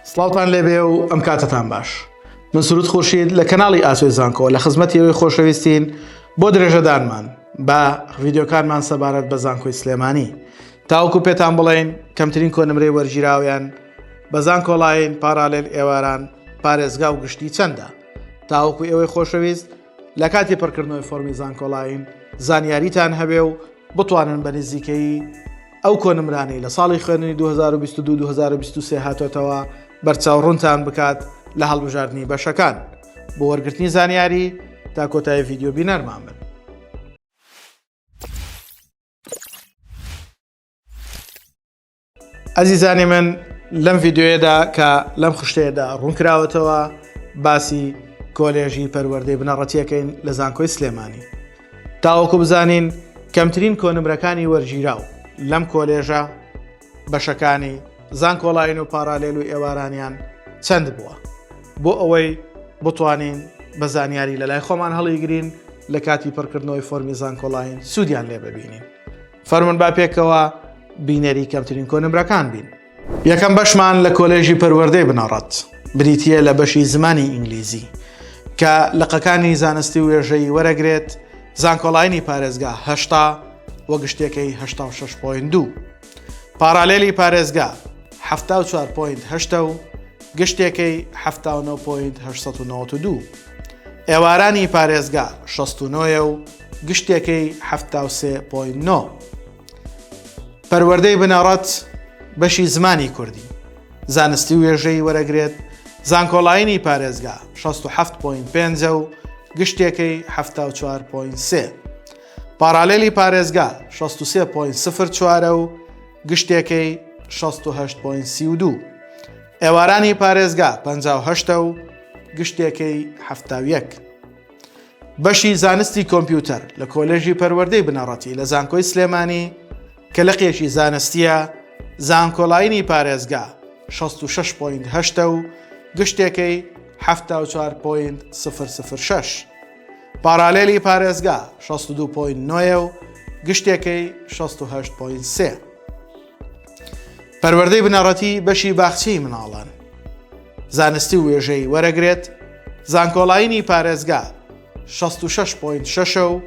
سڵاوتان لێبێ و ئەم کاتەتان باش. من سرود خورشید لە کەناڵی ئاسۆی زانکۆ لە خزمەتی ئێوەی خۆشەویستین بۆ درێژەدانمان بە ڤیدیۆکانمان سەبارەت بە زانکۆی سلێمانی تاوەکو پێتان بڵێین کەمترین کۆنمرەی وەرگیراویان بە زانکۆلاین پارالێل ئێواران پارێزگا و گشتی چەندە تاوەکو ئێوەی خۆشەویست لە کاتی پڕکردنەوەی فۆرمی زانکۆلاین زانیاریتان هەبێ و بتوانن بە نزیکەیی ئەو کۆنمرانەی لە ساڵی خوێندنی 2022-2023 هاتۆتەوە بەرچاو ڕوونتان بکات لە هەڵبژاردنی بەشەکان. بۆ وەرگرتنی زانیاری تا کۆتایی ڤیدیۆ بینەرمان بن. ئەزیزانی من لەم ڤیدیۆیەدا کە لەم خشتەیەدا ڕوونکراوەتەوە باسی کۆلێژی پەروەردەی بنەڕەتیەکەین لە زانکۆی سلێمانی تاوەکو بزانین کەمترین کۆنمرەکانی وەرگیراو لەم کۆلێژە بەشەکانی زانکۆلاین و پارالێل و ئێوارانیان چەند بووە بۆ ئەوەی بتوانین بە زانیاری لە لای خۆمان هەڵیگرین لە کاتی پڕکردنەوەی فۆرمی زانکۆلاین سوودیان لێ ببینین فەرمونون با پێکەوە بینەری کەمترین کۆنمرەکان بین. یەکەم بەشمان لە کۆلێژی پەروەردەی بنەڕەت بریتییە لە بەشی زمانی ئینگلیزی کە لقەکانی زانستی و وێژەیی وەرەگرێت، زانکۆلاینی پارێزگا 80 و گشتیەکەی 86.2، پارالێلی پارێزگا 74.8 و گشتیەکەی 79.892، ئێوارانی پارێزگا 69 و گشتیەکەی 73.9. پەروەردەی بنەڕەت بەشی زمانی کوردی، زانستی و وێژەیی وەرەگرێت، زانکۆلاینی پارێزگا 67.5 و گشتیەکەی 74.3، پارالێلی پارێزگا 63.04 و گشتیەکەی 68.32، ئێوارانی پارێزگا 58 و گشتیەکەی 71. بەشی زانستی کۆمپیوتەر لە کۆلێژی پەروەردەی بنەڕەتی لە زانکۆی سلێمانی کە لقێکی زانستییە، زانکۆلاینی پارێزگا 66.8 و گشتێکەی 74.006. پارالێلی پارێزگا 62.9 و گشتێکەی 68.3. پەروەردەی بنەڕەتی بەشی باخچەی مناڵان زانستی و وێژەیی وەرەگرێت، زانکۆلاینی پارێزگا 66.6 و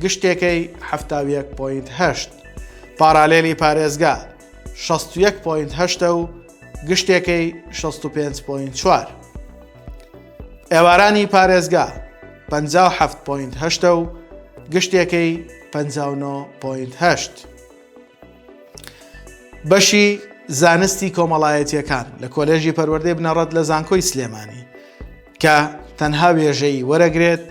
گشتێکەی 71.8، پارالێلی پارێزگا 61.8 و گشتێکەی 65.4. ئێوارانی پارێزگا 57.8 و گشتێکەی 59.8. بەشی زانستی کۆمەڵایەتیەکان لە کۆلێژی پەروەردەی بنەڕەت لە زانکۆی سلێمانی کە تەنها وێژەیی وەرەگرێت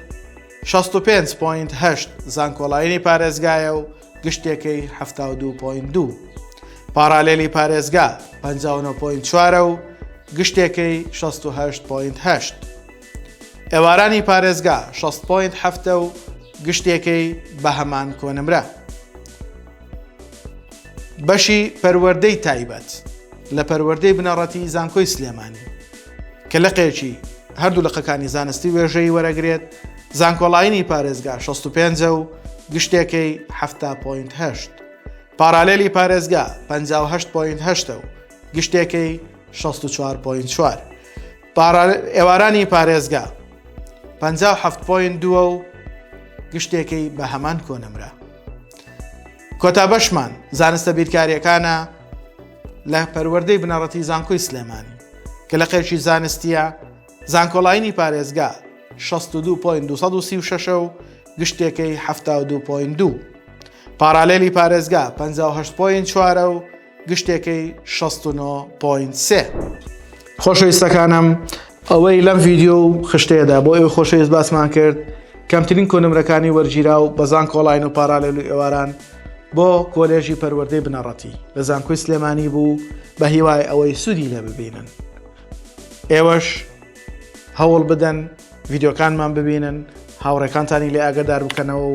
65.8 زانکۆلاینی پارێزگایە و گشتێکەی 72.2 پارالێلی پارێزگا 59.4 و گشتێکەی 68.8 ئێوارانی پارێزگا 60.7 و گشتێکەی بە هەمان کۆنمرە. بەشی پەروەردەی تایبەت لە پەروەردەی بنەڕەتی زانکۆی سلێمانی کە لقێکی هەردوو لقەکانی زانستی وێژەیی وەرەگرێت زانکۆلاینی پارێزگا 65 و گشتێکەی 7.8 پارالێلی پارێزگا 58.8 و گشتێکەی 64.4 ئێوارانی پارێزگا 57.2 و گشتێکەی بە هەمان کۆنمرە. کۆتا بەشمان زانستە بیرکاریەکانە لە پەروەردەی بنەڕەتی زانکۆی سلێمانی کە لە قێکی زانستیە زانکۆلاینی پارێزگا 62.236 و گشتێکەی 72.2 پارالێلی پارێزگا 58.4 و گشتێکەی 69.3. خۆشەویستەکانم ئەوەی لەم ڤیدیۆ و خشتەیەدا بۆ ئێوەی خۆشەویست باسمان کرد کەمترین کۆنمرەکانی وەرگیراو بە زانکۆلاین و پارالێل و ئێواران بۆ کۆلێژی پەروەردەی بنەڕەتی لە زانکۆی سلێمانی بوو بە هیوای ئەوەی سوودی لێ ببینن ئێوەش هەوڵ بدەن ڤیدیۆکانمان ببینن هاوڕێکانتانی لێ ئاگدار بکەنەوە و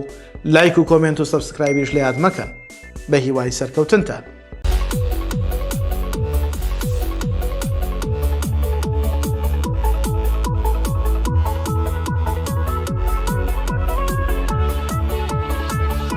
لایک و کۆمێنت و subscribe یش لە یاد مەکەن بە هیوای سەرکەوتنتان.